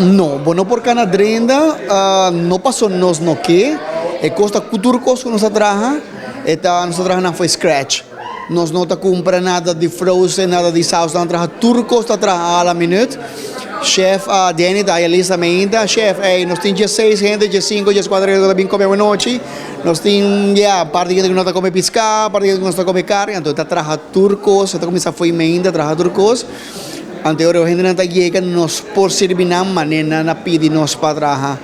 No, bo no por kana drenta, no paso nos no ke, e kos ta ku tur kos ku nos a traha, e ta nos ta traha nan for scratch. Nos no ta kumpra nada di frozen, nada di saus, nan traha tur kos ta traha a la minüt. Chef Danny ta haya lista meinta, chef ey nos tin diesseis hende, diessinko, dieskuater hende ku ta bin kome awanochi, nos tin ya parti hende ku no ta kome piská, parti hende ku no ta kome karni, anto ta traha tur kos, ta kuminsá fo'i meinta traha tur kos. Anto ora hendenan ta yega nos por sirbi nan manera nan a pidi nos pa traha.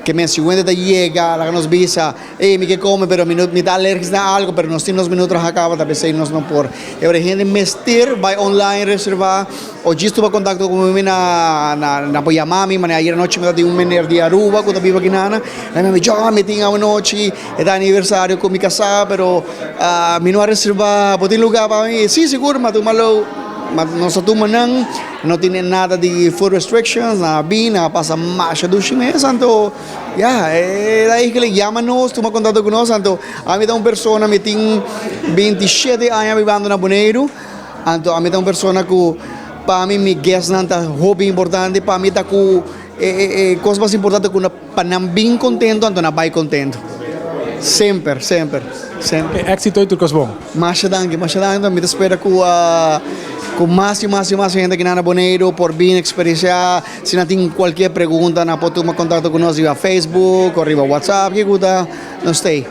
Ke men si un hende ta yega laga nos bisa, ey mi ke kome pero mi no mi ta alergis na algo pero nos tin nos menu traha kaba ta p'esei nos no por. E ora hende mester bai online reserva o djis tuma kontakto ku mi na na por yama mi manera ayer anochi mi ta tin un meneer di Aruba ku ta biba akinana el a mi John mi tin awanochi e ta aniversario ku mi kasá pero mi no a reserva bo tin luga pa mi? Si sigur mi a tuma lo. Ma nos a tuma nan, no tene nada di food restrictions, nan a bin, nan a pasa masha dushi mes, anto ya, e ta eigenlijk yama nos, tuma kontakto ku nos, anto ami ta un persona, mi tin 27 aña bibando na Boneiru, anto ami ta un persona ku pa mi mi guestnan ta hopi importante, pa mi ta ku e kos mas importante ku Pa nan bin contento anto nan bay contento. Semper, semper, semper. E exito y tur cos bon. Masha danki, masha danki. Mi ta spera cu cu mas y mas y mas hende aki na Boneiru por bin experiencia. Si nan tin cualkier pregunta nan por tuma contacto cu nos riba Facebook o riba WhatsApp, kico ta, nos ta ey.